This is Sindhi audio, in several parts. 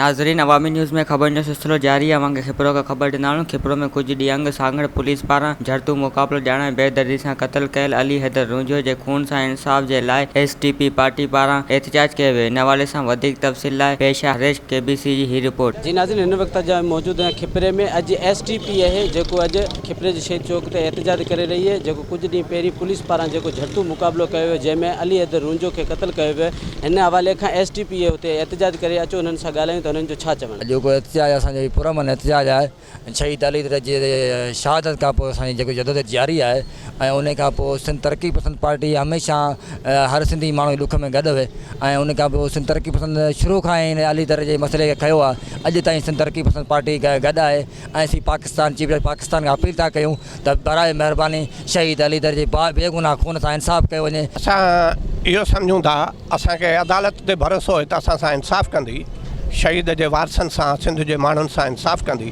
ناظرين عوامي نيوز ۾ خبرن جو سلسلو جاري آهي اوهان کي کپرو کان خبر ڏيندا هلون کپرو ۾ ڪجهه ڏينهن اڳ سانگهڙ پوليس پاران جهڙتو مقابلو ڄاڻائي بيدردي سان قتل ڪيل علي حيدر رونجهو جي خون سان انصاف جي لاء ايس ٽي پي پارٽي پاران احتجاج ڪيو ويو ان حوالي سان وڌيڪ تفصيل لاء پيش آهي هريش ڪي بي سي جي هي رپورٽ. جي ناظرين هن وقت اڄ آء موجود آهيان کپري ۾ اڄ ايس ٽي پي اهي جيڪو اڄ کپري جي شهيد چوڪ تي احتجاج ڪري رهي اهي جيڪو ڪجهه ڏينهن پهرين پوليس پاران جيڪو جهڙتو مقابلو ڪيو ويو جنهن ۾ علي حيدر رونجهو کي قتل ڪيو ويو هن حوالي کان ايس ٽي پي اي اتي احتجاج ڪري اچو انهن سان ڳالهايون ته انهن جو ڇا چوڻ آهي. اڄوڪو احتجاج اسان جو هي پرامن احتجاج آهي شهيد علي جي شهادت کان پوء اسان جي جيڪو جدوجهد جاري آهي ۽ ان کان پوء سنڌ ترقي پسند پارٽي هميشه هر سنڌي ماڻهو جي ڏک ۾ گڏ هئي ۽ ان کان پوء سنڌ ترقي پسند شروع کان ئي هن علي در جي مسئلي کي کنيو آهي اڄ تائين سنڌ ترقي پسند پارٽي گڏ آهي ۽ اسين پاڪستان چيف جسٽس پاڪستان کان اپيل ٿا ڪيون ته براء مهرباني شهيد علي در جي بيگناهه خون سان انصاف ڪيو وڃي. اسان اهو سمجهون ٿا اسان کي عدالت تي ڀروسو آهي ته اسان سان انصاف ڪندي، شهيد جي وارثن سان سنڌ جي ماڻهن سان انصاف ڪندي،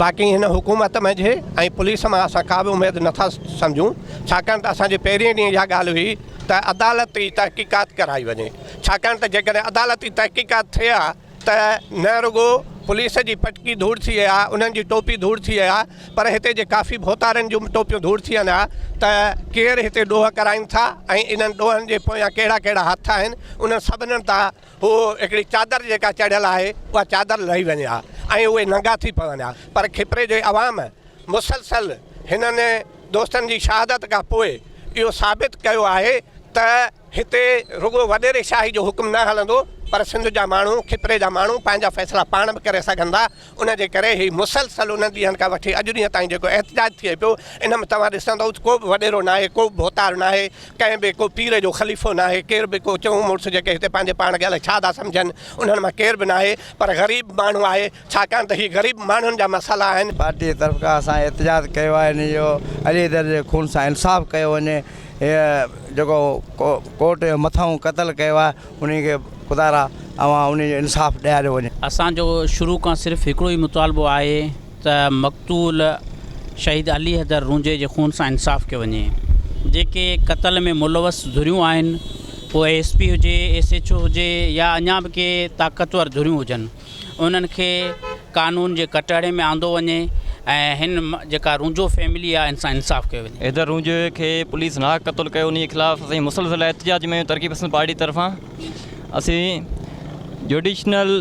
باقي هن حڪومت منجهه ۽ پوليس مان اسان ڪا به اميد نٿا سمجهون، ڇاڪاڻ ته اسان جي پهرين ڏينهن اها ڳالهه هئي ته عدالتي تحقيقات ڪرائي وڃي، ڇاڪاڻ ته جيڪڏهن عدالتي تحقيقات ٿئي ها ته نه رڳو پوليس جي پٽڪي ڌوڙ ٿئي ها، انهن جي ٽوپي ڌوڙ ٿئي ها، پر هتي جي ڪافي ڀوتارن جون به ٽوپيون ڌوڙ ٿين ها ته ڪير هتي ڏوهه ڪرائين ٿا ۽ انهن ڏوهن جي پويان ڪهڙا ڪهڙا هٿ آهن، انهن سڀنن تان هو هڪڙي چادر جيڪا چڙهيل آهي، اها چادر لهي وڃي ها ۽ اهي ننگا ٿي پون ها، پر کپري جي عوام مسلسل هنن دوستن جي شهادت کان پوء اهو ثابت ڪيو آهي ته. هتي رڳو وڏيري شاهي جو حڪم نه هلندو پر سنڌ جا ماڻهو، کپري جا ماڻهو پنهنجا فيصلا پاڻ به ڪري سگهن ٿا، ان جي ڪري هي مسلسل انهن ڏينهن کان وٺي اڄ ڏينهن تائين جيڪو احتجاج ٿئي پيو ان ۾ توهان ڏسندؤ ته ڪو به وڏيرو ناهي، ڪو به ڀوتار ناهي، ڪنهن به ڪو پير جو خليفو ناهي، ڪير به ڪو چڱو مڙس جيڪي هتي پنهنجي پاڻ کي الائي ڇا ٿا سمجهن انهن مان ڪير به ناهي پر غريب ماڻهو آهي ڇاڪاڻ ته هي غريب ماڻهن جا مسئلا آهن. پارٽي جي طرف کان اسان احتجاج ڪيو آهي ان جو علي حيدر جي خون سان انصاف ڪيو وڃي. هيء جيڪو ڪورٽ جو مٿانهون قتل ڪيو آهي انهي کي خدارا اوهان انهي جو انصاف ڏياريو وڃي. اسان جو شروع کان صرف هڪڙو ئي مطالبو آهي ته مقتول شهيد علي حيدر رونجهي جي خون سان انصاف ڪيو وڃي. جيڪي قتل ۾ ملوث ڌريون آهن اهي ايس پي هجي، ايس ايڇ او هجي يا اڃا به ڪي طاقتور ڌريون هجن. انهن کي قانون جي ڪٽهڙي ۾ آندو وڃي ۽ هن جيڪا رونجهو فيملي آهي ان سان انصاف ڪيو وڃي. حيدر رونجهي کي پوليس ناحق قتل ڪيو انهي خلاف اسين مسلسل احتجاج ۾ آهيون ترقي پسند پارٽي طرفان اسين جوڊيشنل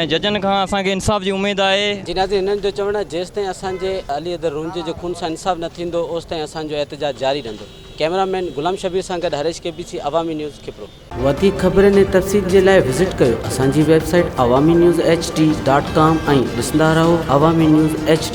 ۽ ججن کان اسان کي انصاف جي اميد آهي. جي ناظرين هنن جو چوڻ آهي جيستائين اسان جي علي حيدر رونجهي جي خون سان انصاف نه ٿيندو اوستائين اسان جو احتجاج جاري رهندو ڪئميرا مين غلام شبير سان گڏ Harish K B C Awami news Khipro. وڌيڪ خبرن ۽ تفصيل جي لاء وزٽ ڪيو اسان جي website Awami news H D dot com ۽ ڏسندا رهو عوامي نيوز ايڇ ڊي.